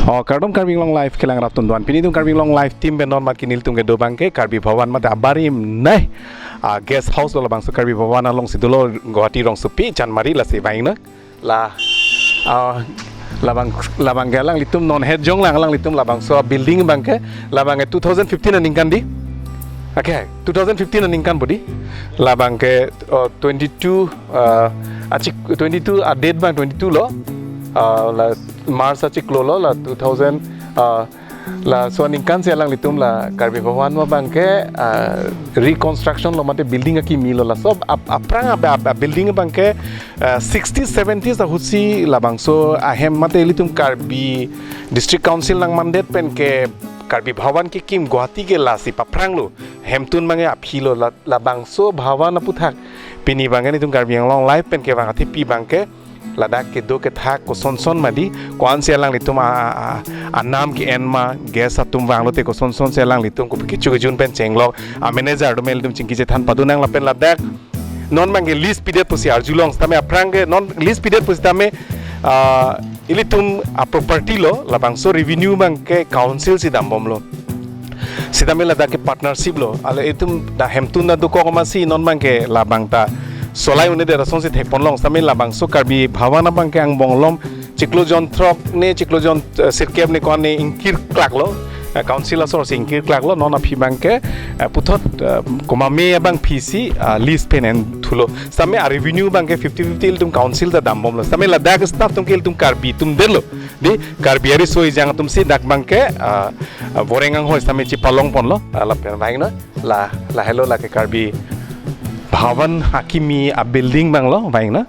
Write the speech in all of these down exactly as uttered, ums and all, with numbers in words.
Oh, kardom Karbi Anglong Live kelang rat tun duan. Pini atum Karbi Anglong Live team pen non mat ke nelitum kedo abang ke Karbi Bhavan mate abarim nai, ah, guest house lo, labangso Karbi Bhavan alongsi dolo, Guwahati rongsopi Chandmari lasi vang na. La, ah, labang, labang ke alanglitum non het jong lang alanglitum labangso building abang ke, labang ke two thousand fifteen aningkan di. Okay, two thousand fifteen aningkan bodi. Labang ke, oh, twenty-two, ah, achik twenty-two a date abang twenty-two lo. Ah, la March achiklo lo, la two thousand, ah, laso aningkan si alanglitum la Karbi Bhavan abang ke, ah, reconstruction lo mate building akimi lo, laso ap-, aphrang ap-, ap-, ap-, building abang ke, ah, sixty seventies ahutsi labangso ahem mate ilitum Karbi District Council nangmandet pen ke Karbi Bhavan kekim Guwahati ke lasi paphrang lo, hemtun abang ke aphi lo, la, labangso Bhavan aputhak pini abang ke nelitum Karbi Anglong Live pen kevang athepi abang ke ladak kedo kethak kosonson ma di, ko-ansi alanglitum a, a, a, anam ke-en ma, guest atum vanglote kosonsonsi alanglitum kopi kecho kejun pen chenglok, a manager atum ilitum chingki chethan padu nang lapen ladak non abang ke lease pidet pusi arjulong sitame aphrang ke non lease pidet pusitame, ah, ilitum a property lo, labangso revenue abang ke council si dambomlo. Sitame ladak ke partnership lo. Ale itum dak hemtun dak dokok amatsi non abang ke labang ta solai un-edet asonsi thekponlong. Sitame labangso Karbi Bhavan abang ke angbong along chiklo jon throk ne chiklo jon, eh, sirkep ne ko-an ne ingkir klak lo. Eh, council asor si ingkir klak lo. Non aphi abang ke, eh, puthot, eh, komatme abang aphi si, ah, lease pen en thulo. Sitame a revenue abang ke fifty fifty ilitum council ta dambomlo. Sitame ladak staff atum ke ilitum Karbi atum detlo. Di Karbi ariso ejang atum si dak abang ke, ah, ah, voreng anghoi sitame chipalongponlo, ah, lapen vang na, la, lahelo lake Karbi Bhavan akimi a building abang lo, vang na.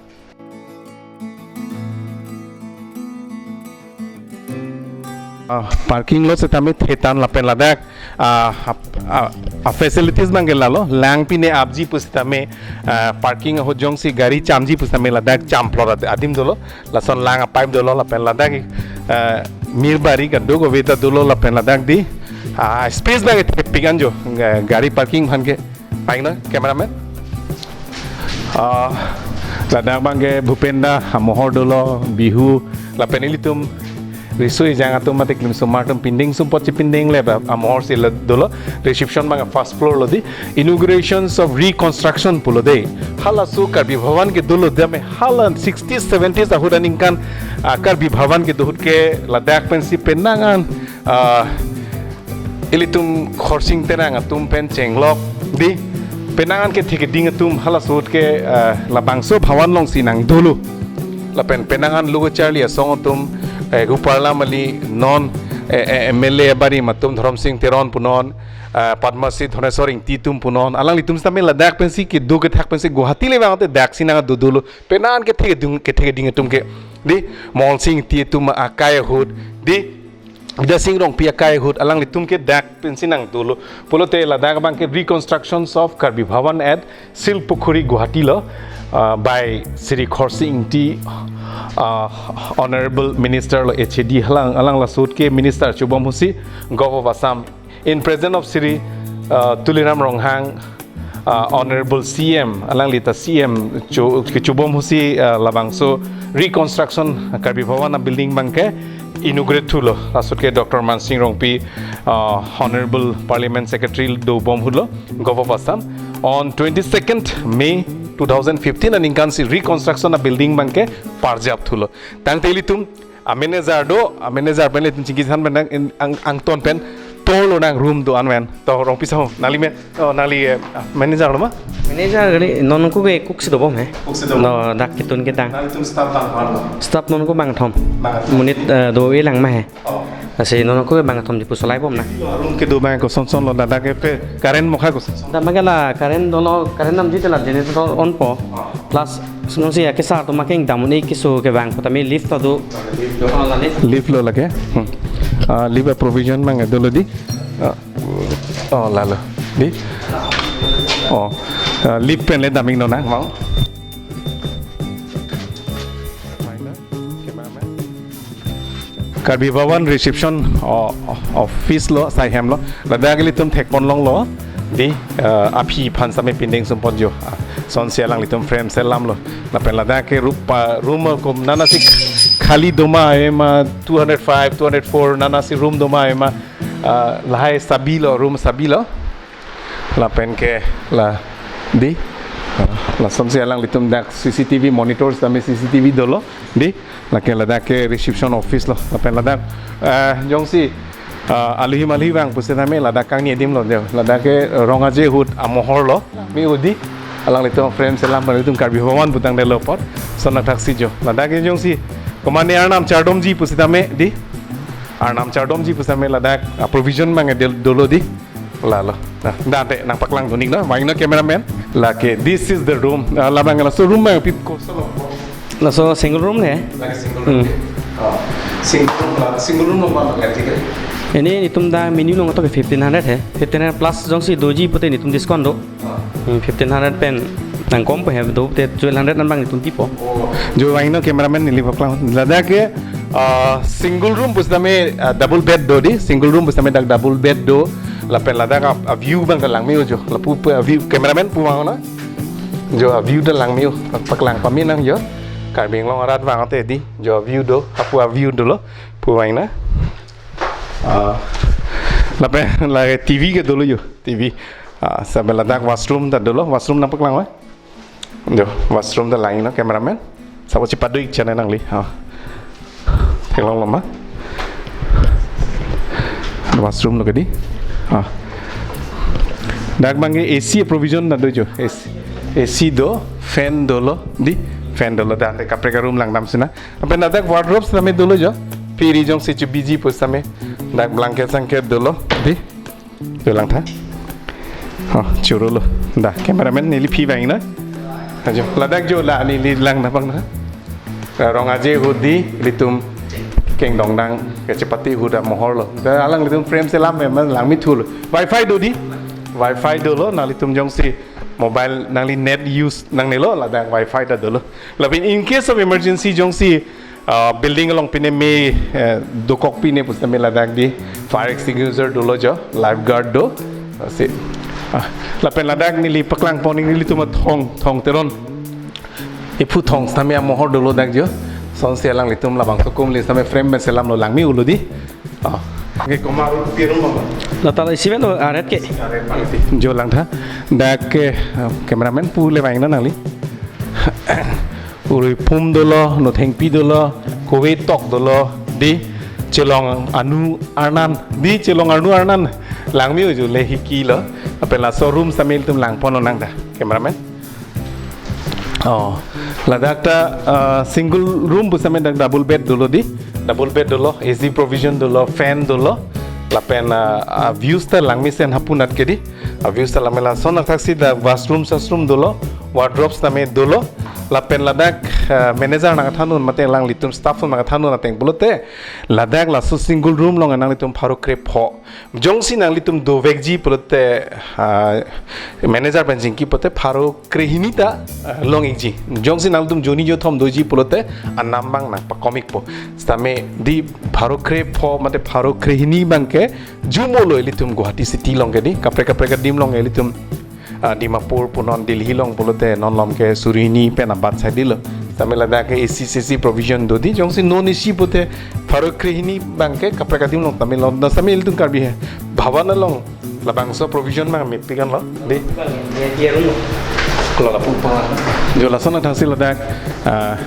Ah, parking lo sitame thetan lapen ladak, ah, ap-, ah, ah, facilities abang ke lalo, lang pine apji pusitame, ah, parking ahut jongsi gari chamji pusitame ladak champlot ad-, adim dolo. Lason lang a-pipe dolo lapen ladak, eh, mirbari kado kove ta dolo lapen ladak di, ah, space abang ke thepik anjo, eh, gari parking aphan ke. Paing na, cameraman? Ah, ladak abang ke Bhupen da amohor dolo, Bihu, lapen ilitum riso ejang atum mate klimsomar atum pindeng sumpot chipindeng le ba amohor si la dolo, reception abang first floor lo di. Inaugurations of reconstruction pulo de. Halaso Karbi Bhavan ke dolo dame hala sixties seventies ahut aningkan, ah, Karbi Bhavan kedo ahut ke ladak pensi penang an, ah, ilitum Khorsing Terang atum pen chenglok di. Penang an kethe keding atum halaso ahut ke, ah, labangso Bhavan alongsi nangdolo. Lapen penang an lo kacharli asong atum, eh, Gopal Lamali non, eh, eh, M L A abarim atum Dhorom Sing Teron punon, ah, Padma Shri Dhoneswar Ingti atum punon, alanglitum sitame ladak pensi kedo kethak pensi Guwahati le vangte daksi nangdodolo. Penang an kethe keding, kethe keding atum ke di, Mol Sing Ingti atum akai ahut di, Dasing Rongpi akai ahut alanglitum ke dak pensi nangdolo. Pulote ladak abang ke reconstructions of Karbi Bhavan at Silpukhuri Guwahati lo, uh, by Shri Khorsing Ingti, uh, Honorable Minister lo H A D alang, alang laso ahut ke Minister chobom ahutsi Govt. of Assam, in presence of Shri, uh, Tuliram Ronghang, uh, Honorable C M, alangli ta C M cho-, chobom ahutsi, uh, labangso reconstruction Karbi Bhavan a building abang ke inaugurate thulo. Laso ahut ke Doctor Mansing Rongpi, uh, Honorable Parliament Secretary dobom ahut lo, Govt. of Assam. On twenty-second May two thousand fifteen aningkan si reconstruction a building abang ke parjap thulo. Tangte ilitum a manager do, a manager pen ilitum chingki chethan pen ang, ang, angton pen tor Lonang room do-an pen. To Rongpi saho, nangli men, oh, nangli, eh, manager lo ma? Manager kali, non ko ke cook si dobom he. Cook si dobom. No, dak kitun kedang. Nanglitum staff bang ko-an lo? Staff non ko bangthom. Bangthom. Monit, eh, do-e lang ma he. Oh. Lasi non ko bangthom di pusolai bom na. Room kedo abang kosonson lo, ladak ke pe current mokha kosonson? Dak abang ke la current dolo, current damji te la generator on po. Oh. Plus, non si ya kesar atum akeng dam un-e keso kevang, kota me lift ta do. Lift lo. Oh, la lift. Lift lo lake. Hmm. Ah, lift a-provision abang dolo di. Ah, oh, lalo. Di. Oh. Ah, lift pen le damji non nang mau. Karbi Bhavan reception, oh, office lo, sai hem lo. Ladak ilitum thekpon longlo. Di, eh, aphi aphan sitame pindeng sumpon jo. Ah, sonsi alanglitum frame selam lo. Lapen ladak ke rupa, room ko nanasi khali doma ave ma, two hundred five, two hundred four, nanasi room doma ave ma. Ah, lahai sabi lo, room sabi lo. Lapen ke la di. Ah, lasonsi alanglitum dak C C T V monitor sitame C C T V dolo. Di, lake ladak ke reception office lo. Lapen ladak, eh, jongsi, ah, aluhi malhi vang pusitame ladak kangni adim lo jo. Ladak ke Rong Aje ahut amohor lo. Mi udi. Alanglitum frame selam, alanglitum Karbi Bhavan putangdetlo apot. Lason athaksi jo. Ladak ke jongsi komatne arnam chardomji pusitame di. Arnam chardomji pusitame ladak, ah, provision abang del-, dolo di. Lalo. Nah, dak te nangpaklang dun-ik non. Vang non cameraman. Lake, this is the room. Ah, labang laso room abang pi koson lo? Laso single room he. Lake single room. Hmm. Ah, single room la, single room lo ma ganti ke? Ini netum dak menu along to fifteen hundred he. Fifteen hundred plus jongsi doji pute netum discount do. Ah. Hmm, fifteen hundred pen nangkompo he, do te twelve hundred an abang netum pipo. Oh, jo vang non cameraman, neli paklang. Ladak ke, ah, single room pusitame, ah, double bed do di, single room pusitame dak double bed do. Lapen ladak a, a-view abang ta langme-o jo. Lapu pu a-view, cameraman pu vang non. Jo a-view ta langme-o, paklang pame nang jo. Karbi Anglong arat vang te di, jo a-view do, hapu a-view dolo, pu vang non. Ah, lapen la T V ke dolo jo, T V. Ah, sambil ladak washroom ta dolo, washroom nangpaklang ave. Jo, washroom ta lang non cameraman. Sabo chepado-ik channel nangli. Ha. Theklong lo ma? Washroom lo ke di. Ha. Dak abang ke A C provision ta do jo. A C, A C do, fan dolo, di, fan dolo, dak te kaprek a-room langdam sina. Lapen ladak wardrobe sitame dolo jo. Piri jongsi chebiji pusitame. Dak blanket sangket dolo, di. Jo langtha. Oh, choro lo. Da, cameraman neli phi vang non. Ajo, ladak jo la neli lang nangpaklang. Rong Aje ahut di, ilitum kengdongdang kachepate ahut amohor lo. Da alanglitum frame selam me, man langme thu lo. Wi-Fi do di. Wi-Fi dolo, nanglitum jongsi mobile nangli net use nangnelo, ladak Wi-Fi ta dolo. Lapen in case of emergency jongsi ah, building along pine me, eh, dokok pine pusitame ladak di fire extinguisher dolo jo, lifeguard do. Lasi, ah, lapen ladak neli paklangpon nelitum athong, Thong Teron. Iphu thong sitame amohor dolo dak jo. Lasonsi alanglitum labangso akumli sitame frame pen selam lo, langme-o lo di. Ah. Ke komat room, pi room lo? Lata isi pen lo, aret ke. Aret abang isi. Jo langtha. Dak ke, ah, cameraman pu le vang non nangli. Urui pum dolo, nothengpi dolo, kove tok dolo, di chelong arnu arnan, di chelong arnu arnan. Langme-o jo le hiki lo, lapen laso room sitame ilitum langpon nang da, cameraman. Oh, ladak ta, ah, single room pusitame dak double bed dolo di, double bed dolo, A C provision dolo, fan dolo, lapen, ah, ah, views ta langmesen hapunat ke di. A-views ta langme, lason athaksi dak washroom, washroom dolo, wardrobe sitame dolo. Lapen ladak, eh, manager nangthan un mate alanglitum staff nangthan un ateng pulote, ladak laso single room along nanglitum pharo krepho. Jongsi nanglitum dovekji pulote, ah, manager pen chingki pulote pharo krehini ta, ah, long-ikji. Jongsi nanglitum joni jothom doji pulote, anam abang nangpakom-ikpo. Sitame di pharo krepho mate pharo krehini abang ke jumo lo ilitum Guwahati city along ke di, kaprek kaprek adim along ilitum, ah, Dimapur pu non, Delhi along pulote non malom ke suri hini pen abat sai di lo. Sitame ladak ke A C, C C provision do di, jongsi non A C pulote pharo krehini abang ke kaprek adim along tame lo, na sitame ilitum Karbi he. Bhavan along labangso provision abang mepik an lo di. Lo lapu pa. Jo lason athaksi ladak, ah,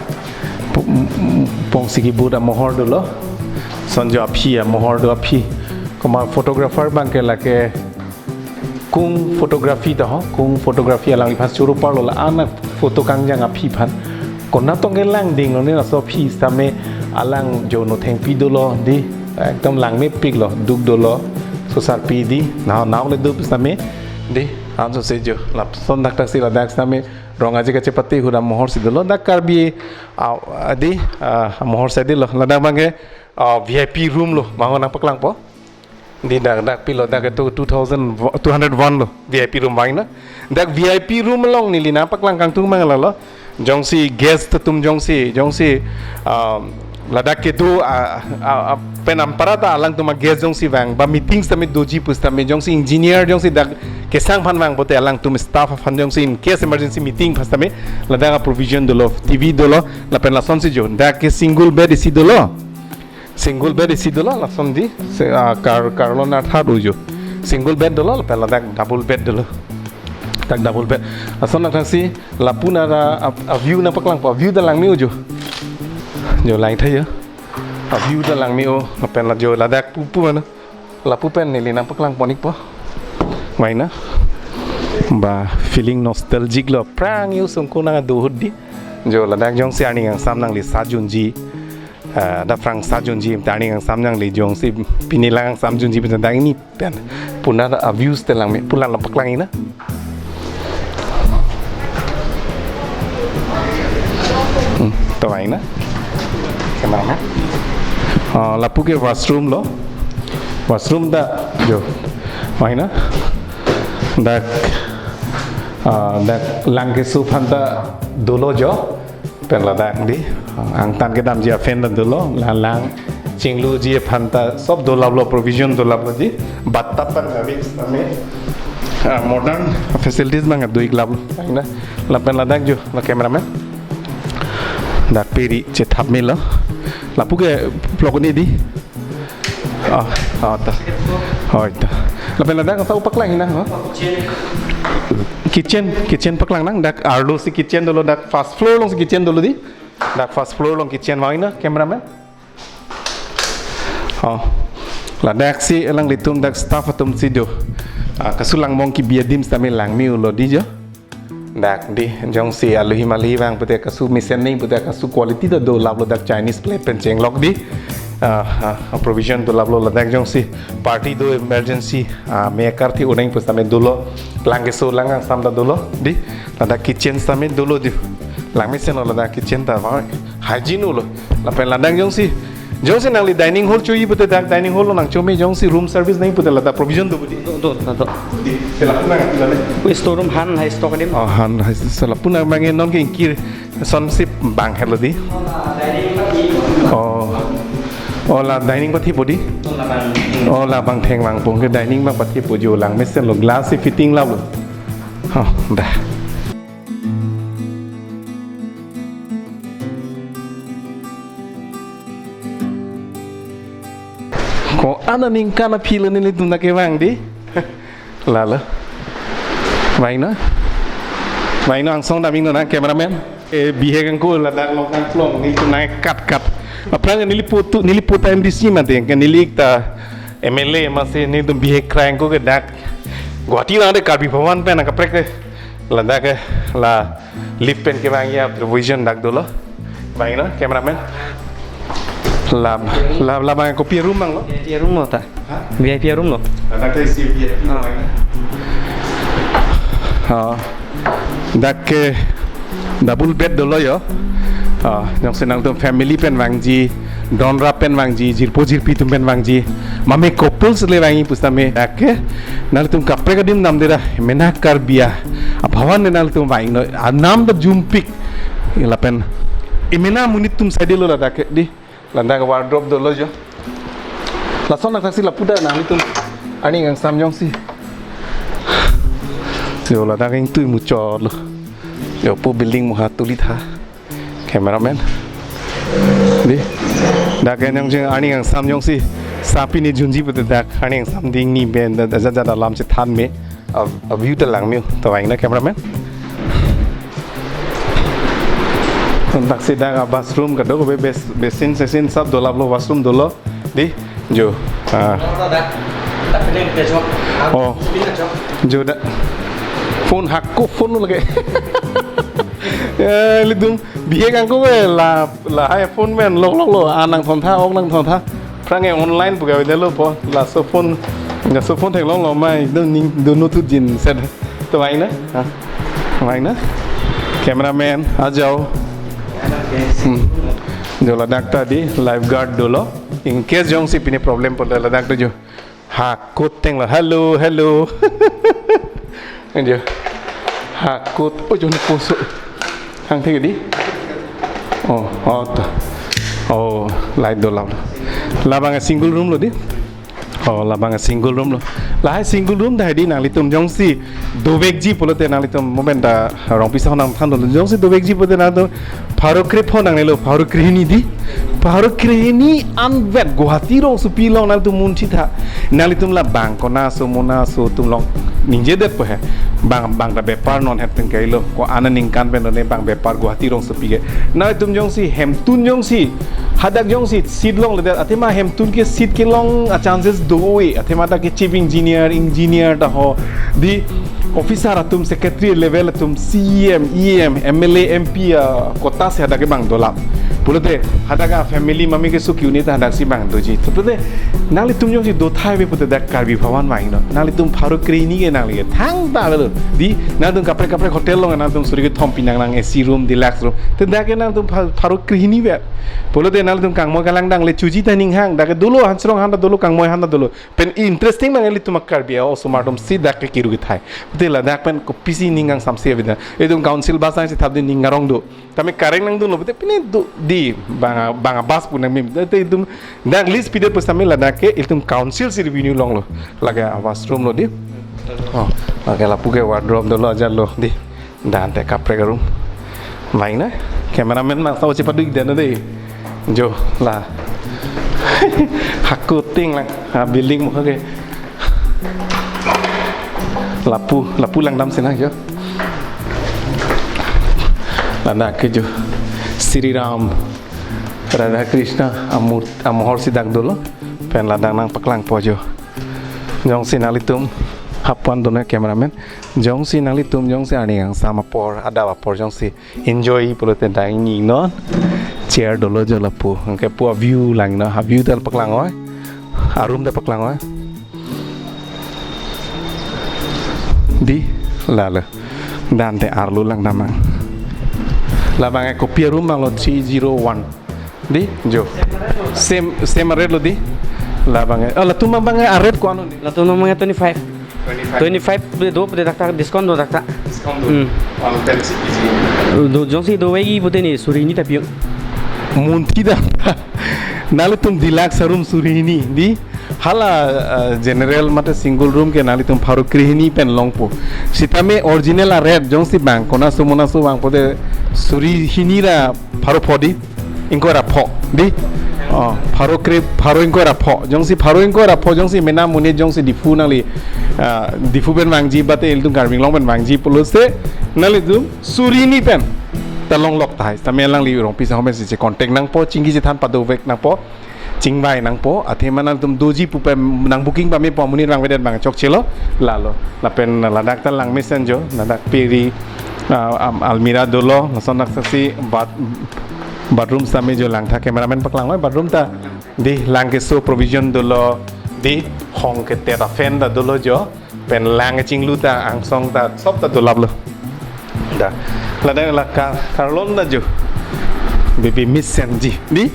pu-, m-, m-, pongsi kibut amohor dolo. Lason jo aphi amohor do aphi. Komat photographer abang ke lake Kung Photography ta ho, Kung Photography alangliphan choro parlo la-an aphoto kangjang aphi aphan. Konat tong ke langding lo ne laso aphi sitame alang jo no thengpi dolo dei, ekdom langmepik lo, duk dolo, sosarpi dei, nao nao le duk sitame dei, anso se jo, lapuson dak dak si ladak sitame rong aje kachepate ahut amohor si dolo, dak Karbi, ah, ah, dei, ah, amohor si dei lo, ladak abang ke, ah, V I P room lo, ma ho nangpaklangpo. Dei dak, dak pilo dak itu two thousand, two hundred one lo V I P room vangnon. Dak V I P room along neli nangpaklang kangtung mang lalo. Jongsi guest atum jongsi, jongsi, um, ladak kedo, ah, ah, ah, pen ampara ta alangtum a-guest jongsi vang, ba meeting sitame doji pusitame jongsi engineer jongsi dak kesang aphan vang pote alangtum staff aphan jongsi in case emergency meeting pusitame ladak a-provision dolo, T V dolo, lapen lasonsi jo. Dak ke single bed isi dolo. Single bed isi dolo, lason dei, se-, ah, kar-, karlo na thad ujo. Single bed dolo, lapen ladak double bed dolo. Dak double bed. Lason nangthansi, lapu nara a, a-view nangpaklangpo, a-view ta langme ujo. Jo langtha jo. A-view ta langme o, lapen la jo ladak pupu mano. Lapu pen neli nangpaklangpon-ikpo. Vangnon. Ba feeling nostalgic lo. Aphrang yo sungko nang do ahut dei. Jo ladak jongsi arni kangsam nangli sat junji. Ah, dak aphrang sat junji, ta arni kangsam nangli jongsi pini lang kangsam junji pen dak ini pen. Pu nara a-views te langme, pu lang nangpaklang-iknon. Hmm, to vangnon. Kenal na? Ah, lapu ke washroom lo. Washroom ta jo. Vangnon. Dak, ah, dak lang keso aphan ta dolo jo. Pen ladak dei, angtan kedamji a-fan ta dolo, la lang chingluji aphan ta sob dolaplo, provision dolaplo dei, bathtub pen kami kami, ah, modern facilities abang do-ik laplo, na, lapen ladak jo, la cameraman. Dak peri chethap melo, lapu ke vlog ni dei. Oh, oh, ta. Oh, ta. Lapen ladak sa upaklang-iknon, ho? Kitchen, kitchen paklangnang, dak arlo si kitchen dolo, dak first floor along si kitchen dolo dei. Dak first floor along kitchen vangnon, cameraman. Oh. Ladak si alanglitum dak staff atum si do. Ah, kasu langmong kebi adim sitame langme ulo dei jo. Dak dei, jongsi alohi malohi vang pote kasu mesen ning pote kasu quality ta dolaplo, dak Chinese plate pen chenglok dei. Ah, ah, provision dolaplo, ladak jongsi party do emergency, ah, me karthi uneng pusitame dolo, lang keso lang kangsam ta dolo dei. Ladak kitchen sitame dolo dei. Langmesen lo ladak kitchen ta, va hygiene ulo. Lapen ladak jongsi, jongsi nangli dining hall choji pote dak dining hall lo nangchome, jongsi room service nangji pote ladak provision do budi. Do, do, do, do. Dei, sila pun nang, sila ni. Wis, store room han hai stock adim. Oh, han hai, sila pun nang mangen non ke ingkir sonsi bang helo dei. Oh. Oh, la dining pathepo dei. Oh, la bang theng vangpo, ke dining abang pathepo jo, langmesen lo, glass si fitting laplo. Oh, dah. Ko-an aningkan aphi lo nelitum nangkevang dei. Lalo. Vangnon. Vangnon, angsong dam-iknon nang, cameraman. Eh, bihek angko ladak long kangklong, nelitum nangkat-kat. Aphrang neli putu, neli puta M D C mate, ke neli ta M L A masi nelitum bihek krang ko ke dak. Guwahati nang de Karbi Bhawan pen nangkaprek ke. Ladak ke la lift pen kevangji a-provision dak dolo. Vangnon, cameraman. La, la, la abang kopi room abang lo? V I P room lo ta. Ha? V I P room lo. Ladak ke isi V I P room. Ah. Vangnon. Ah. Dak ke double bed dolo jo. Ah, jongsi nangtum family pen vangji, donrap pen vangji, jirpo jirpi atum pen vangji, mame couples le vangji pusitame dak ke nangtum kaprek adim damde ra, mena Karbi a-Bhawan le nangtum vangnon, anam ta jumpik. Lapen emena monit atum side lo ladak ke dei. Ladak wardrobe dolo jo. Lason nangthaksi lapu ta nanglitum arni kangsam jongsi. Jo, ladak ingtui muchotlo. Jo, pu building muha tulitha. Cameraman. Dei. Dak ke nang jeng arni kangsam jongsi. Sapi ni junji pote dak arni kangsam ding ni ben da da da da lam chethan me. A, a-view ta langme, ta vangnon cameraman. Ladak si dak a-bathroom kadokave bas-, basin sasin sab dolaplo, washroom dolo. Dei, Jo. Ah. Oh. Jo da. Phone hako phone lo lake. Eh, ilitum bihek angko ke la, lahai phone pen lok lok lo, an nangthontha, ok nangthontha. Aphrang ke online pu kave dolo po. Laso phone, laso phone theklong lo mai, do ning, do no thu jin set. To mai na? Ha? Mai na? Cameraman, a jao. Hmm. Jo ladak ta di lifeguard dolo. In case jongsi pine problem pulote ladak ta jo. Hako teng lo. Hello, hello. Enjo. Hako. Oh, jo ne poso. Hang thek di. Oh, oh, to. Oh, light dolang. Labang single room lo di. Oh, labang single room lo. Lahai single room ta di nanglitum jongsi dovekji pulote nanglitum moment ta Rongpi sahong nangthan dolo. Jongsi dovekji pulote nangtum pharo krepho nangnelo, pharo krehini di. Pharo krehini anvet Guwahati rongsopi along nangtum munthi tha. Nanglitum labang kona aso mona aso atum along ningjedet po he. Bang, bang ta bepar non het pen kailo. Ko-an aningkan pen done bang bepar Guwahati rongsopi ke. Nanglitum jongsi hemtun jongsi hadak jongsi seat longledet, athema hemtun ke seat kelong a chances do-e, athema ta ke chief engineer, engineer ta ho, di officer atum, secretary level atum, C E M, E M, M L A, M P a quota si hadak ke bang dolap. Pulote hadak a family mami ke suki unit hadak si bang doji. Pulote nanglitum jongsi dothai ave pulote dak Karbi Bhawan vangnon. Nanglitum pharo krehini ke nangli ke thangta avelo. Di nangtum kaprek kaprek hotel along nangtum suri kethom pi nang nang A C room, deluxe room. Te dak ke nangtum pha-, pharo krehini ave. Pulote nanglitum kangmoi kalang dangle chuji ta ninghang, dak ke dolo, Hansrong han ta dolo, Kangmoi han ta dolo. Pen interesting nang ilitum a Karbi a osomar atum si dak ke kiru kethai. Te ladak pen kopisi ninghang samse ave da. Itum council bus ang si thap di ning arong do. Tame kareng nangdunlo, te pine do di bang a, bang a bus pu nangmim. Te itum dak list pidet pusitame ladak ke itum council si revenue longlo. Lake a washroom lo di. Oh, lake lapu ke wardrobe dolo, ajat lo di. Dan te kaprek room. Mai na, cameraman ma sa uchi padu ik den de. Jo, la. Hako teng lang. Ha, building mo ke. Lapu, lapu langdam sena jo. Ladak ke jo. Sri Ram, Radha Krishna, amur, amohor si dak dolo. Pen ladak nangpaklangpo jo. Jongsi nanglitum hapuan dona cameraman. Jongsi nanglitum, jongsi arni kangsam apor, adap apor jongsi enjoy pulote dak ingni non. Chair dolo jo lapu. Anke pu a view lang non. A view ta paklang oi. A room ta paklang oi. Di, lalo. Dan te arlo langdam nang. Labang ke kopi a room abang lo three zero one. Di, jo. Same, same rate lo di. Labang ke. Oh, latum abang ke a rate ko-an lo di? Latum abang ke twenty-five. Twenty-five. Twenty-five pu do pulote dak ta discount do dak ta. Discount do. Hmm. One ten C P G. Do jongsi dovekji pulote ne suri hini ta pi-o. Munthi da. Nanglitum deluxe room suri hini di. Hala, uh, general mate single room ke nanglitum pharo krehini pen longpo. Sitame original a rate jongsi bang kona aso mona aso vang pulote suri hini ra pharo pho di. Ingkoi ra pho di. Oh, pharo kre, pharo ingkoi ra pho. Jongsi pharo ingkoi ra pho, jongsi mena monit jongsi Diphu nangli, ah, Diphu pen vangji mate ilitum Karbi Anglong pen vangji pulote nanglitum suri hini pen ta longlok tahai. Tame nangli Rongpi sahong pen si che contact nangpo, chingki chethan padovek nangpo, chingvai nangpo, athema nangtum doji pu pen nang booking pamepo, monit vangvedet abang chokchelo, lalo. Lapen ladak ta langmesen jo, ladak peri, ah, am-, almirah dolo, lason dak saksi bath-, bathroom sitame jo langtha, cameraman paklang oi, bathroom ta di lang keso provision dolo, di hong ketet a fan ta dolo jo, pen lang kechinglu ta angsong ta sob ta dolaplo. Da. Ladak la ka-, karlon ta jo. Baby miss senji. Di?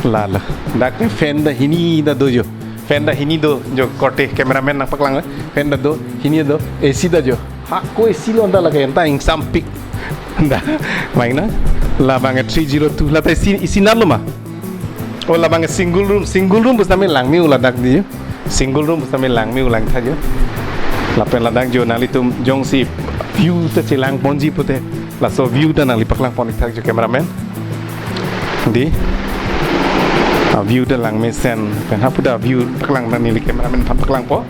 Lalo. Dak fan ta hini ta do jo. Fan ta hini do jo korte cameraman nangpaklang. Fan ta do, hini do, A C ta jo. Hako A C lo anta lake anta ingsampik. Da. Mai na. Labang three zero two. Lata A C, A C nat lo ma? Oh, labang single room, single room pusitame langme-o ladak di. Single room pusitame langme-o langtha jo. Lapen ladak jo nanglitum jongsi view ta chelang ponji pulote. Laso view ta nangli paklang pon ik tha jo cameraman. Di. A view ta langmesen. Pen hapu ta view paklang nangli cameraman aphan paklangpo.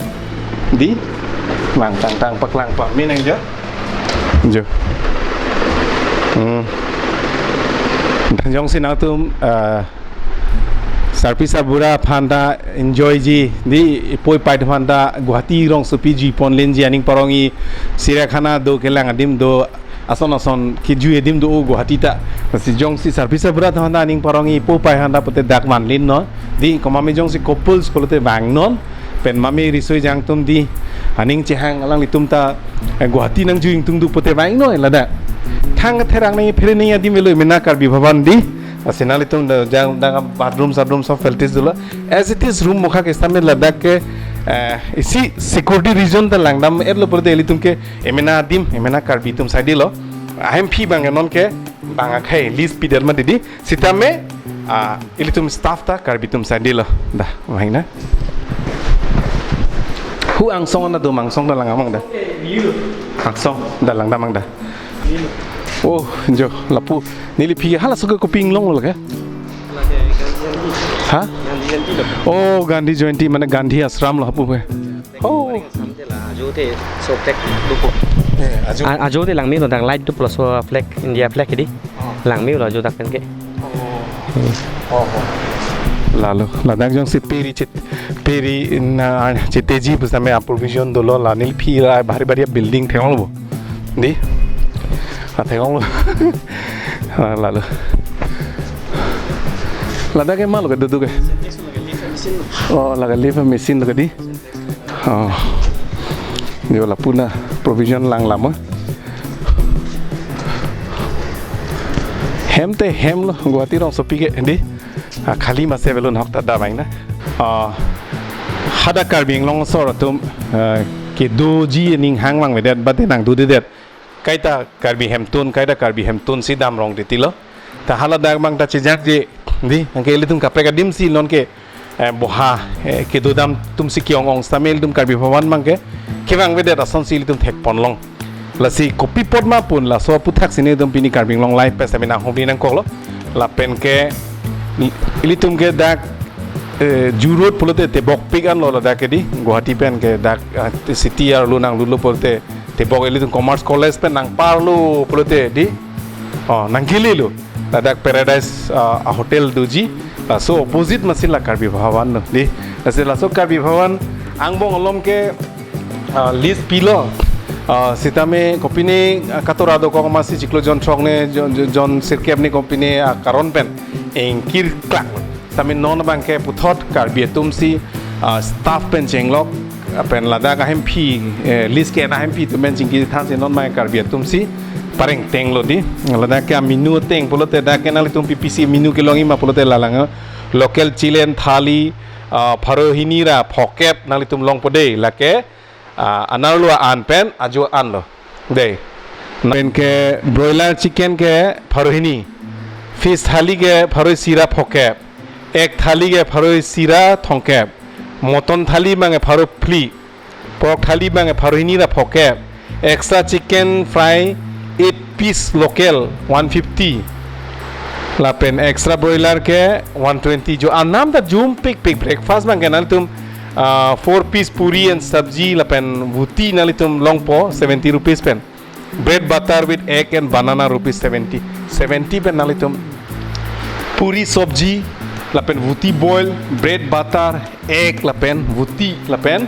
Di. Lang tang tang paklang pame nang jo. Jo. Hmm. Dak jongsi nangtum, eh, Sarpi sarbura aphan ta enjoy ji, di ipoi pai aphan ta Guwahati rongsopi jui pon len ji, aning parong i Siriakhana do, kelang adim do, ason ason kejui adim do o Guwahati ta. Lasi jongsi sarpi sarbura aphan ta aning parong i ipoi pai aphan ta pute dak van len non. Di komat me jongsi couples pulote vang non. Pen mame riso ejang atum di, aning chehang alanglitum ta, eh, Guwahati nangjui ingtung do pute vang non ladak. Thang therang nangphere nangji adim avelo, mena Karbi Bhavan di. Lasi nanglitum da jang da bathroom sadroom sob facilities dolo. As it is, room mokha ke sitame ladak ke, eh, isi security reason ta langdam-etlo pulote ilitum ke emena adim, emena Karbi atum side lo. Ahemphi abang ke non ke bang akhei lease pidet mati di. Sitame, ah, ilitum staff ta Karbi atum side lo. Da, vang na. Hu angsong na do, angsong ta langdam abang da. Angsong ta langdam abang da. Oh, jo, lapu. Neli phi halaso ke kopi inglong lo ke? Ha? Oh, Gandhi Jayanti, mane Gandhi Ashram lo hapu ke. Oh. Ajo te so flag dopo. Eh, ajo. A-, ajo te langme lo, dak light dopo laso flag, India flag di. Oh. Langme lo ajo dak pen ke. Oh. Oh, oh. Lalo, ladak jongsi peri chit, peri na chiteji pu sitame a-provision dolo, la neli phi ra bhari bhari building theklonglo bo. Di? Ah, theklonglo. Ah, lalo. Ladak ke ma lo ke duduk ke? Oh, laga lift machine lo ke di? Oh. Di wala puna provision lang lama. Hem te hem lo, Guwahati rongsopi ke di. Ah, khali mase belun hok ta damai na. Ah, hadak Karbi Anglong asor atum, ah, kedoji aning hang vangvedet, bate nangdodedet. Kaita Karbi hemtun, kaita Karbi hemtun si damrong titi lo. Ta haladak abang ta chejakje, di, anke ilitum kaprek adim si non ke, eh, boha, eh, kedodam atum si ke-ong-ong sitame ilitum Karbi Bhavan abang ke, kevangvedet ason si ilitum thekponlong. Lasi kopi apot ma pun, laso aputhaksi nelitum pini Karbi Anglong Live pen sitame nanghumri nangkoklo. Lapen ke, ilitum ke dak, eh, Zoo Road pulote tebokpik anlo ladak ke di, Guwahati pen ke dak, ah, city arlo nanglulo pulote, tebok ilitum Commerce College pen nangparlo pulote di. Oh, nangkililo. Ladak Paradise, ah, a-hotel doji. Laso opposite masi la Karbi Bhavan lo di. Lasi laso Karbi Bhavan angbong along ke, ah, lease pilo. Ah, sitame kopine, ah, katora dokok masi chiklo jon throk ne, jon, jon, jon sirkep ne kopine, ah, karon pen ingkir klak. Sitame non abang ke puthot Karbi atum si, ah, staff pen chenglok, ah, pen ladak ahemphi, eh, lease ke-en ahemphi atum pen chingki than si non abang Karbi atum si pareng tenglo di. Ladak ke menu ateng pulote dak ke nanglitum P P C menu kelongji ma pulote lalang, eh, local chicken thali, ah, pharo hini ra phokep nanglitum longpo de, lake, ah, anerlo an pen ajo anlo. De. Pen ke broiler chicken ke pharo hini. Fish thali ke pharo isi ra phokep. Egg thali ke pharo isi ra thomkep. Mutton thali abang ke pharo phli. Pork thali abang ke pharo hini ra phokep. Extra chicken fry eight piece local one fifty. Lapen extra broiler ke one twenty. Jo anam ta jumpikpik, breakfast abang ke nanglitum, ah, four piece puri and sabji lapen voti nanglitum longpo seventy rupees pen. Bread butter with egg and banana rupees seventy. Seventy pen nanglitum puri sabji lapen voti boil, bread butter, egg lapen voti lapen,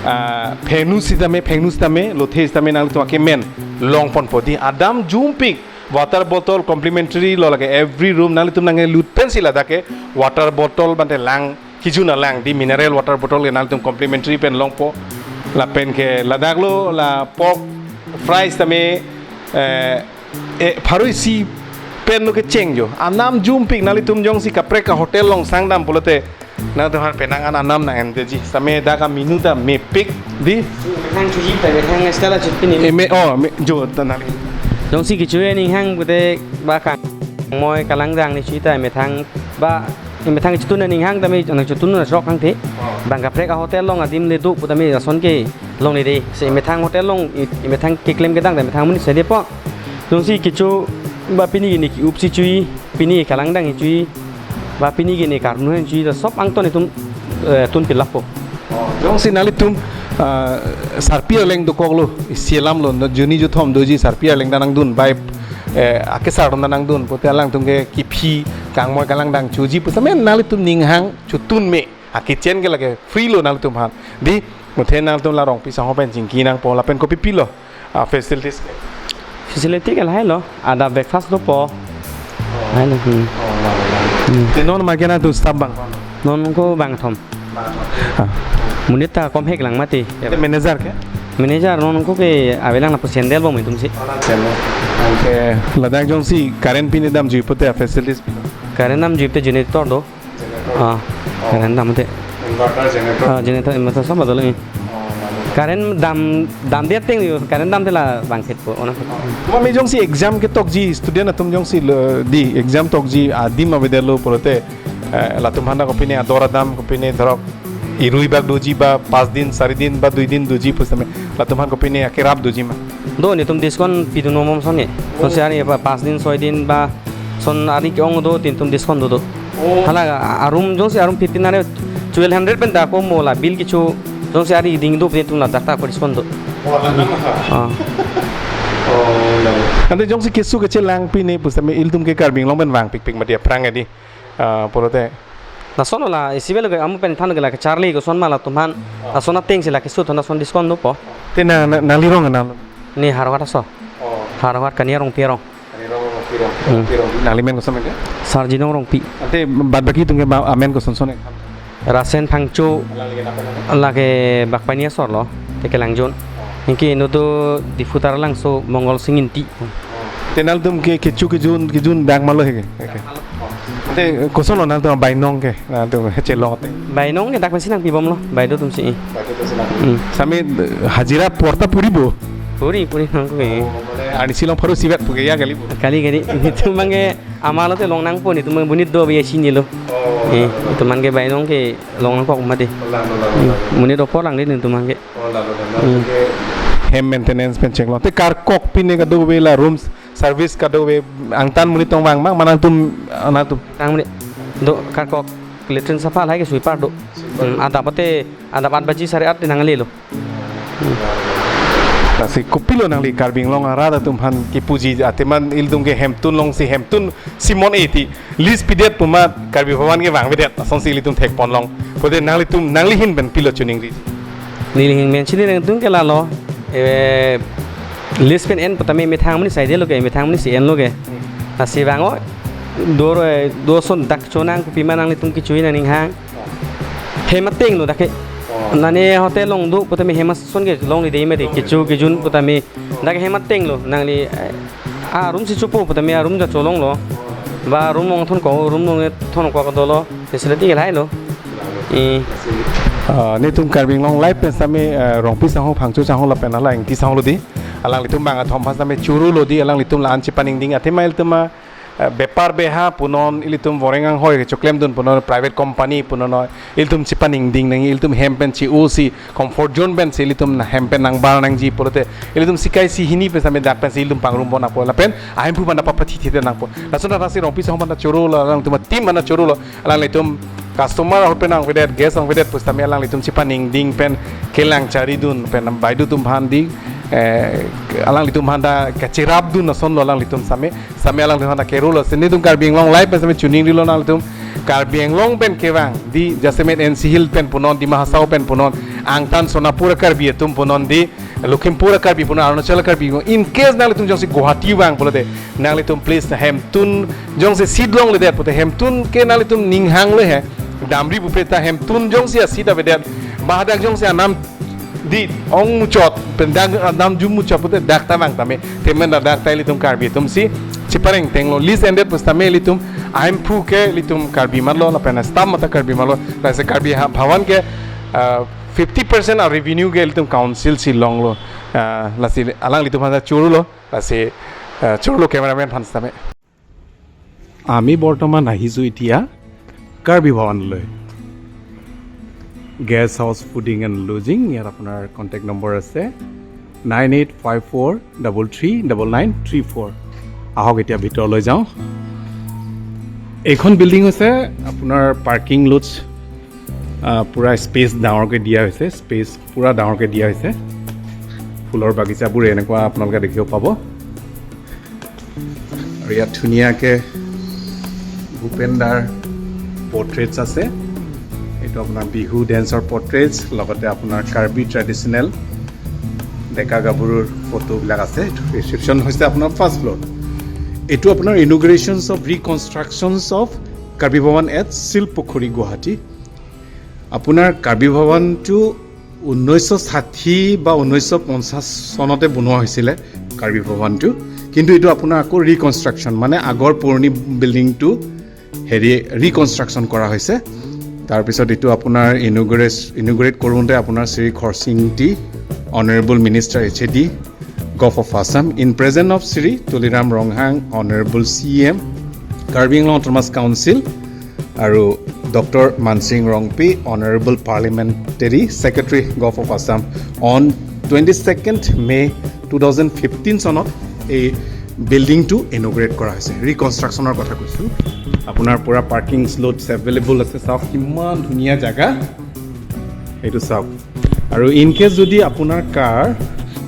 ah, phengnu sitame, phengnu sitame, lothe sitame nanglitum akemen longponpo di. Adam jumpik, water bottle complimentary lo lake every room, nanglitum nanglut pensi ladak ke water bottle bante lang, kejun alang di, mineral water bottle ke nanglitum complimentary pen longpo. Lapen ke ladak lo la pork fry sitame, eh, eh, pharo isi pen lo kecheng jo. Anam jumpik, nanglitum jongsi kaprek a-hotel along sangdam pulote nangtumphan penang an anam nang-endeji. Sitame dak a-menu ta mepik di. Methang chuji ta, methang style chut pini. Eh, me, oh, me, jo, ta nali. Jongsi kechui aning hang pute ba kangmoi kalangdang ne chui ta methang ba, methang chutun aning hang tame nangchutun na sok hangthe. Oh. Bang kaprek a-hotel along adim le do pu tame ason ke longle de. Se methang hotel along, i, methang keklem kedang ta methang amonit si depo. Jongsi kecho ba pini gini ke-up si chui, pini kalangdang chui, ba pini gini karnu hen chui, ta sob angton itum, eh, tun pilappo. Oh, jongsi nanglitum, ah, sarpi arleng dokoklo, isi alam lo, no juni juthom doji sarpi arleng ta nangdun bai, eh, akesar atum nangdun pute alangtum ke kephi kangmoi kalang dang chuji pusitame nanglitum ninghang chotun me. Akitchen ke lake free lo nanglitum aphan. Di, muthe nanglitum la Rongpi asangho pen chingki nangpo lapen kopi pilo, ah, facilities ke? Facility ke lahai lo, adap breakfast dopo. Lahai lo, hmm. Hmm. Te non ma ke nangtum staff bang? Non ko bangthom. Ah. Monit ta komhek lang mati. Te manager ke? Manager non ko ke avelang lapu sandal bom itum si. Anke ladak jongsi current pine damjui pute facilities? Current damjui pute generator do. Ah, current dam te. Inverter, generator. Ah, generator, inverter sob adolo. Current dam, damdet ateng yo, current damte la bangphitpo, ona. Tuma me jongsi exam ketokji, student atum jongsi lo, di exam tokji adim avedetlo pulote, eh, latum aphan kopine ador adam, kopine dhorok irui bak doji ba, pas din, sari din ba, dui din doji pusitame, latum aphan kopine akerap doji ma? Do, netum discount pidun bom son ke. Son si ari pa pas din, soi din ba, son ari ke-ong do, netum discount do do. Oh. Hala a-, arum jongsi arum fifteen are twelve hundred pen ta komo la bill kecho, jongsi ari ding do netum ladak ta ko discount do. Oh, alang ma ha. Ah. Oh, alang. Ante jongsi keso kechelang pine pusitame ilitum ke Karbi Anglong pen vangpikpik mati aphrang edi. Ah, pulote. Lason la, isi belo ke amu pen than ke la kecharli koson ma latum aphan. Oh. Lason ateng si la keso thon lason discount dopo. Te na, na, nangli rong na? Ne Howraghat aso. Oh. Howraghat Kania Rongpi arong. Kania Rong, Rongpi arong. Hmm. Rongpi arong. Nangli men koson ke? Sarjinong Rongpi. Ante bad baki atum ke ba, amen koson son ke? Rasen Phangcho. Alang lagi napa nama? Lake Bakpani asor lo. Te kelangjun. Oh. Anke inut do Diphu Taralangso Mongol Sing Ingti. Oh. Te nangtum ke kecho kejun, kejun dak malo he ke? Oke. Te koson lo nangtum bainong ke, nangtum chelong te? Bainong ke dak pensi nangpi bomlo, baideo atum si. Baideo atum si nangpi. Hmm. Sami, eh, hajira porta puri bo? Puri, puri nangko ke. Oh, mane arnisi along pharo isivet pu ke ya kali bo? Kali, kali. Netum abang ke amalo te long nangpo, netum abang monit do biya sini lo. Oh. Eh, netum abang ke bainong ke long nangkok mati. Lang, lang, lang, lang. Hmm. Monit do po lang de netum abang ke. Oh, lalu, lalu. Hmm. Oke. Hem maintenance pen chenglo. Te karkok pine kadokave la rooms service kadokave angtan monit tong vang ma, ma nangtum, nangtum? Tang monit. Do karkok latrine sapha lahai ke sweeper do. Sweeper. Hmm, adap ate, adap aat baji sare aat nanglelo. Hmm. Lasi kopilo nangli Karbi Anglong arat atum aphan kepuji ateman ilitum ke hemtun alongsi hemtun si mon-e ti list pidet pu ma Karbi Bhavan ke vangvedet, lasonsi ilitum thekponlong. Pute nanglitum, nangli ahin pen pilo choningri? Neli ahin pen choningri atum ke lalo, eh, list pen en putame methang monit si aidetlo ke, methang monit si enlo ke. Lasi vang-o, do, eh, do ason dak chonang kopima nanglitum kecho-i nangning hang. Hem ateng lo dak ke. Oh. Nane hotel along do putame hem ason ke longle de mati, kecho kejun putame. Dak hem ateng lo, nangli, eh, a room si chopo putame a room ta cholonglo. Ba room along thon ko, room along thon ko dolo. Facility ke lahai lo. Eh. Ah, netum Karbi Anglong Live pen sami, eh, Rongpi asangho, Phangcho asangho lapen hala Ingti asangho lo di. Alanglitum bang athom aphan sami choro lo di, alanglitum la-an chepaningding athema ilitum ma, eh, bepar beha punon, ilitum voreng anghoi kechoklemdun punon, private company punon, ilitum chepaningding nang, ilitum hem pen che-osi, comfort zone pensi ilitum na hem pen nangbar nangji pulote, ilitum sikai si hini pen sami dak pensi ilitum pangrum bon apo lapen ahemphu aphan papathi thite nangpo. Lason athasi Rongpi asangho aphan ta choro lo, alangtum team aphan ta choro lo, alanglitum customer ahut pen nangvedet, guest nangvedet pusitame alanglitum chepaningding pen kelang charidun pen baideo atum aphan di, eh, alanglitum aphan ta kacherapdun ason lo alanglitum sami, sami alanglitum aphan ta kero lo. Si netum Karbi Anglong Live pen sami choningrilo nanglitum Karbi Anglong pen kevang di, jasemet N C Hills pen punon, Dima Hasao pen punon, angtan Sonapur Karbi atum punon di, Lakhimpur Karbi punon, Arunachal Karbi. In case nanglitum jongsi Guwahati vang pulote, nanglitum please hemtun jongsi seat longledet pute hemtun ke nanglitum ninghang le he. Damri bupe ta hemtun jongsi a-seat avedet, ba hadak jongsi anam di ong muchot, pen dak anam jum muchot pute dak ta vang tame. Temen da dak ta ilitum Karbi atum si chepareng tenglo, list endet pusitame ilitum ahemphu ke ilitum Karbi matlo, lapen staff mata Karbi matlo, lasi Karbi ha-, Bhavan ke, ah, fifty percent a-revenue ke ilitum council si longlo. Ah, lasi alanglitum aphan ta choro lo, lasi, ah, choro lo cameraman aphan sitame. আমি বৰ্তমান আহিছোঁ এতিয়া কাৰ্বি ভৱনলৈ। Guest house fooding and lodging, ইয়াত আপোনাৰ contact number আছে nine eight five four double three double nine three four. আহক এতিয়া ভিতৰলৈ যাওঁ। এইখন বিল্ডিং হৈছে আপোনাৰ পাৰ্কিং লটছ, আহ, পূৰা স্পেচ ডাঙৰকৈ দিয়া হৈছে, স্পেচ পূৰা ডাঙৰকৈ দিয়া হৈছে। ফুলৰ বাগিচাবোৰ এনেকুৱা আপোনালোকে দেখিব পাব। আৰু ইয়াত ধুনীয়াকে ভূপেন দাৰ পৰ্ট্ৰেটছ আছে। এইটো আপোনাৰ বিহু ডেন্সৰ পৰ্ট্ৰেটছ, লগতে আপোনাৰ কাৰ্বি ট্ৰেডিশ্যনেল ডেকা গাভৰুৰ ফটোবিলাক আছে। এইটো ৰিচেপশ্যন হৈছে আপোনাৰ ফাৰ্ষ্ট ফ্ল'ৰ। এইটো আপোনাৰ Inaugurations of Reconstructions of Karbi Bhavan at Silpukhuri, গুৱাহাটী। আপোনাৰ কাৰ্বি ভৱনটো ঊনৈছশ ষাঠি বা ঊনৈছশ পঞ্চাছ চনতে বনোৱা হৈছিলে কাৰ্বি ভৱনটো, কিন্তু এইটো আপোনাৰ আকৌ ৰিকনষ্ট্ৰাকশ্যন, মানে আগৰ পুৰণি বিল্ডিংটো হেৰি ৰিকনষ্ট্ৰাকশ্যন কৰা হৈছে। তাৰপিছত এইটো আপোনাৰ ইনগুৰেট ইনগুৰেট কৰোঁতে আপোনাৰ শ্ৰী খৰচিং টি, Honourable Minister H A D, Govt of Assam, in presence of Shri Tuliram Ronghang, Honourable C M, Karbi Anglong Autonomous Council, আৰু doctor Mansing Rongpi, Honourable Parliamentary Secretary, Govt of Assam, on twenty second May two thousand fifteen চনত এই বিল্ডিংটো ইনগুৰেট কৰা হৈছে। ৰিকনষ্ট্ৰাকশ্যনৰ কথা কৈছোঁ। আপোনাৰ পূৰা পাৰ্কিং স্লটছ এভেইলেবল আছে। চাওক কিমান ধুনীয়া জেগা, এইটো চাওক। আৰু ইন কেছ যদি আপোনাৰ কাৰ,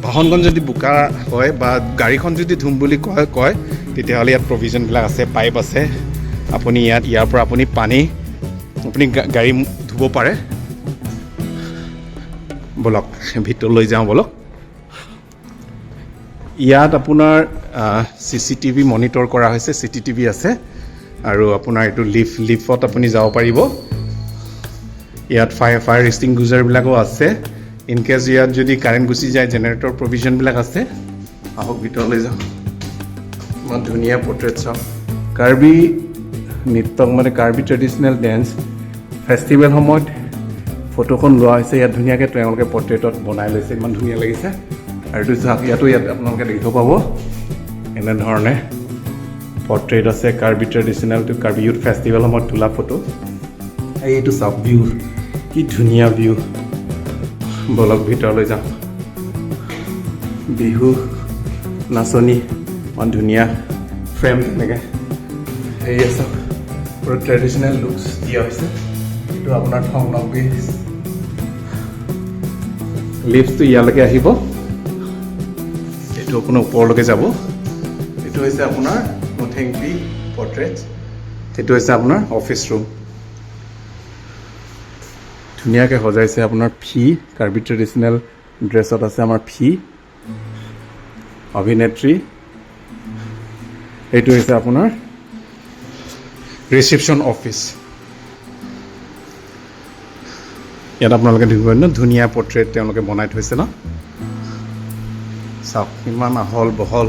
বাহনখন যদি বোকা হয় বা গাড়ীখন যদি ধুম বুলি কয় কয় তেতিয়াহ'লে ইয়াত প্ৰভিজনবিলাক আছে, পাইপ আছে। আপুনি ইয়াত, ইয়াৰ পৰা আপুনি পানী, আপুনি গা- গাড়ী ধুব পাৰে। বলক ভিতৰলৈ যাওঁ বলক। ইয়াত আপোনাৰ চি চি টি ভি মনিটৰ কৰা হৈছে, চি চি টি ভি আছে। আৰু আপোনাৰ এইটো লিফ্ট, লিফ্টত আপুনি যাব পাৰিব। ইয়াত ফায়াৰ ফায়াৰ এক্সটিংগুইচাৰবিলাকো আছে। ইন কেছ ইয়াত যদি কাৰেণ্ট গুচি যায়, জেনেৰেটৰ প্ৰভিজনবিলাক আছে। আহক ভিতৰলৈ যাওঁ। ইমান ধুনীয়া পৰ্ট্ৰেট চাওক। কাৰ্বি নৃত্যক, মানে কাৰ্বি ট্ৰেডিশ্যনেল ডেন্স ফেষ্টিভেল সময়ত ফটোখন লোৱা হৈছে। ইয়াত ধুনীয়াকৈ তেওঁলোকে পৰ্ট্ৰেটত বনাই লৈছে, ইমান ধুনীয়া লাগিছে। আৰু এইটো চাওক, ইয়াতো ইয়াত আপোনালোকে দেখিব পাব, এনেধৰণে পৰ্ট্ৰেট আছে। কাৰ্বি ট্ৰেডিশ্যনেলটো কাৰ্বি ইউথ ফেষ্টিভেল সময়ত তোলা ফটো। এই এইটো চাওক ভিউ, কি ধুনীয়া ভিউ। বলক ভিতৰলৈ যাওঁ। বিহু নাচনী, ইমান ধুনীয়া ফ্ৰেম তেনেকে। হেৰি আছে, পুৰা ট্ৰেডিশ্যনেল লুকছ দিয়া হৈছে। এইটো আপোনাৰ থংনকবি। লিফ্টটো ইয়ালৈকে আহিব, এইটো আপোনাৰ ওপৰলৈকে যাব। এইটো হৈছে আপোনাৰ মুথেংপি পৰ্ট্ৰেট। এইটো হৈছে আপোনাৰ অফিচ ৰুম। ধুনীয়াকৈ সজাইছে আপোনাৰ ফি, কাৰ্বি ট্ৰেডিশ্যনেল ড্ৰেছত আছে আমাৰ ফি অভিনেত্ৰী। এইটো হৈছে আপোনাৰ ৰিচেপশ্যন অফিচ। ইয়াত আপোনালোকে দেখিব ন, ধুনীয়া পৰ্ট্ৰেট তেওঁলোকে বনাই থৈছে ন। চাওক কিমান আহল বহল।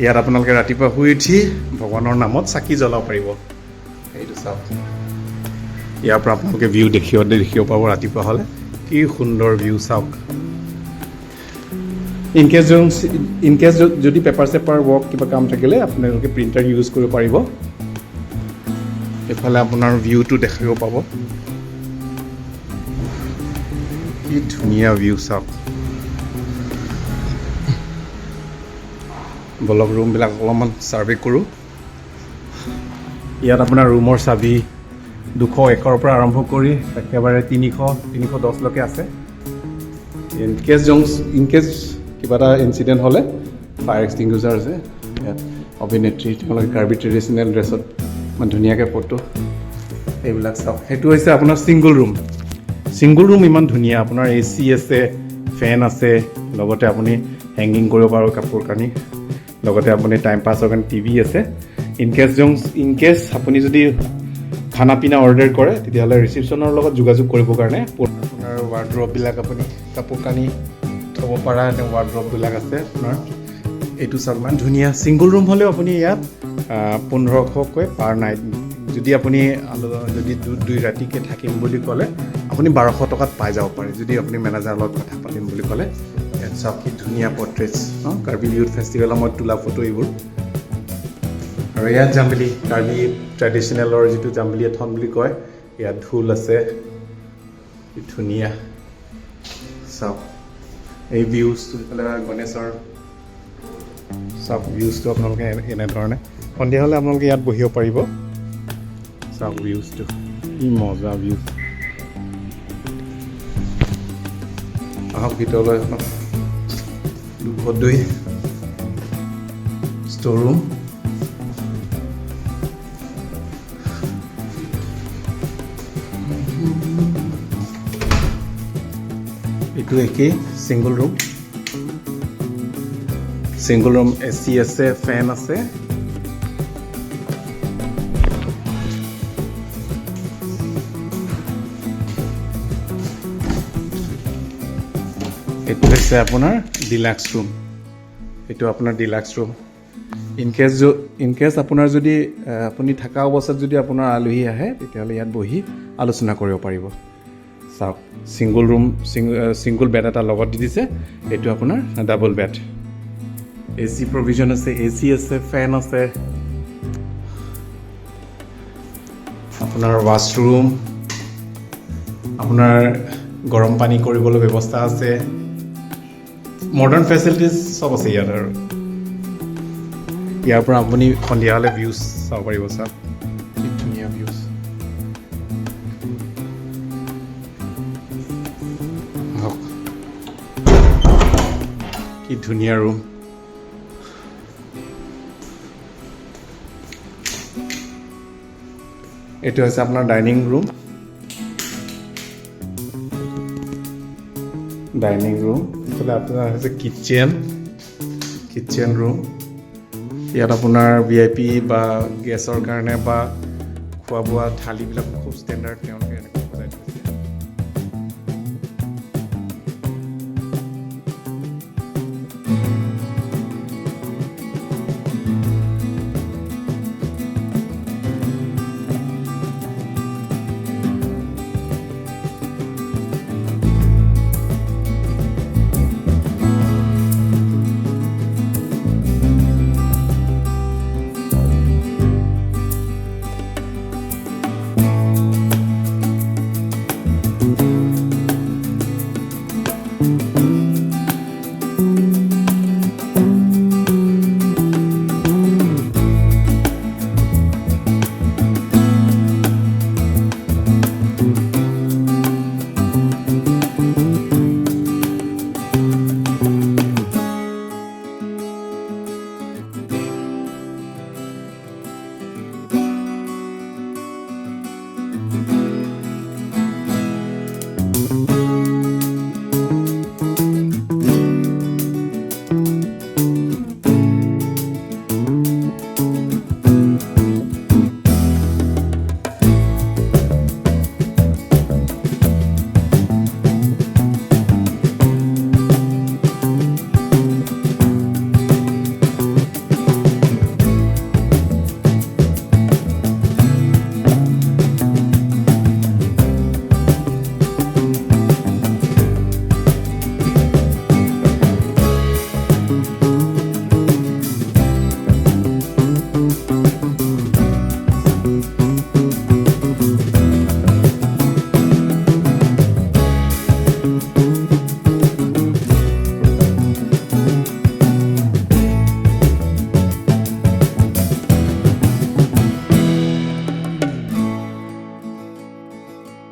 ইয়াত আপোনালোকে ৰাতিপুৱা শুই উঠি ভগৱানৰ নামত চাকি জ্বলাব পাৰিব। এইটো চাওক, ইয়াৰ পৰা আপোনালোকে ভিউ দেখিব দেখিব পাব ৰাতিপুৱা হ'লে। কি সুন্দৰ ভিউ চাওক। ইন কেছ ইন কেছ যদি পেপাৰ চেপাৰ ৱৰ্ক কিবা কাম থাকিলে আপোনালোকে প্ৰিণ্টাৰ ইউজ কৰিব পাৰিব। এইফালে আপোনাৰ ভিউটো দেখিব পাব। কি ধুনীয়া ভিউ চাওক। বলক ৰুমবিলাক অলপমান ছাৰ্ভে কৰোঁ। ইয়াত আপোনাৰ ৰুমৰ চাবি দুশ একৰ পৰা আৰম্ভ কৰি একেবাৰে তিনিশ, তিনিশ দহলৈকে আছে। ইন কেছ জংছ ইন কেছ কিবা এটা ইনচিডেণ্ট হ'লে ফায়াৰ এক্সটিংগুইচাৰ আছে। ইয়াত অভিনেত্ৰী তেওঁলোকে কাৰ্বি ট্ৰেডিশ্যনেল ড্ৰেছত ইমান ধুনীয়াকৈ ফটো, এইবিলাক চাওক। সেইটো হৈছে আপোনাৰ ছিংগল ৰুম। ছিংগল ৰুম ইমান ধুনীয়া, আপোনাৰ এ চি আছে, ফেন আছে, লগতে আপুনি হেংগিং কৰিব পাৰিব কাপোৰ কানি, লগতে আপুনি টাইম পাছৰ কাৰণে টি ভি আছে। ইন কেছ জংছ ইন কেছ আপুনি যদি খানা পিনা অৰ্ডাৰ কৰে তেতিয়াহ'লে ৰিচেপশ্যনৰ লগত যোগাযোগ কৰিবৰ কাৰণে আপোনাৰ ৱাৰ্ড্ৰববিলাক আপুনি কাপোৰ কানি থ'ব পৰা এনে ৱাৰ্ড্ৰববিলাক আছে আপোনাৰ। এইটো চাওক ইমান ধুনীয়া। ছিংগল ৰুম হ'লেও আপুনি ইয়াত আহ, পোন্ধৰশকৈ পাৰ নাইট। যদি আপুনি আলো- যদি দু- দুই ৰাতিকে থাকিম বুলি ক'লে আপুনি বাৰশ টকাত পাই যাব পাৰে, যদি আপুনি মেনেজাৰৰ লগত কথা পাতিম বুলি ক'লে। ইয়াত চাওক কি ধুনীয়া পৰ্ট্ৰেটছ ন, কাৰ্বি ইউথ ফেষ্টিভেলৰ সময়ত তোলা ফটো এইবোৰ। আৰু ইয়াত জাম্বিলি, কাৰ্বি ট্ৰেডিশ্যনেলৰ যিটো জাম্বিলি এথন বুলি কয়, ইয়াত ঢোল আছে, কি ধুনীয়া। চাওক এই ভিউজটো, এইফালে গণেশৰ চাওক ভিউজটো আপোনালোকে এনে- এনেধৰণে। সন্ধিয়া হ'লে আপোনালোকে ইয়াত বহিব পাৰিব। চাওক ভিউজটো, কি মজা ভিউ। আহক ভিতৰলৈ অলপ। দুশ দুই ষ্ট'ৰ ৰুম। এইটো একেই, ছিংগল ৰুম। ছিংগল ৰুম, এ চি আছে, ফেন আছে। এইটো হৈছে আপোনাৰ ডিলাক্স ৰুম। এইটো আপোনাৰ deluxe room. In case in case আপোনাৰ যদি, আহ, আপুনি থকা অৱস্থাত যদি আপোনাৰ আলহী আহে, তেতিয়াহ'লে ইয়াত বহি আলোচনা কৰিব পাৰিব। চাওক, ছিংগল ৰুম, ছিং-, আহ, ছিংগল বেড এটা লগত দি দিছে। এইটো আপোনাৰ ডাবল বেড। এ চি প্ৰভিজন আছে, এ চি আছে, ফেন আছে। আপোনাৰ ৱাছৰুম, আপোনাৰ গৰম পানী কৰিবলৈ ব্যৱস্থা আছে। মডাৰ্ণ ফেচিলিটিজ চব আছে ইয়াত আৰু। ইয়াৰ পৰা আপুনি সন্ধিয়া হ'লে ভিউজ চাব পাৰিব, চাওক, কি ধুনীয়া ভিউজ। আহক। কি ধুনীয়া ৰুম। এইটো হৈছে আপোনাৰ ডাইনিং ৰুম। Dining room. এইফালে আপোনাৰ হৈছে কিটচেন, কিটচেন ৰুম। ইয়াত আপোনাৰ ভি আই পি বা গেষ্টৰ কাৰণে বা খোৱা বোৱা থালিবিলাক খুব ষ্টেণ্ডাৰ্ড তেওঁলোকে এনেকৈ সজাই থৈছে।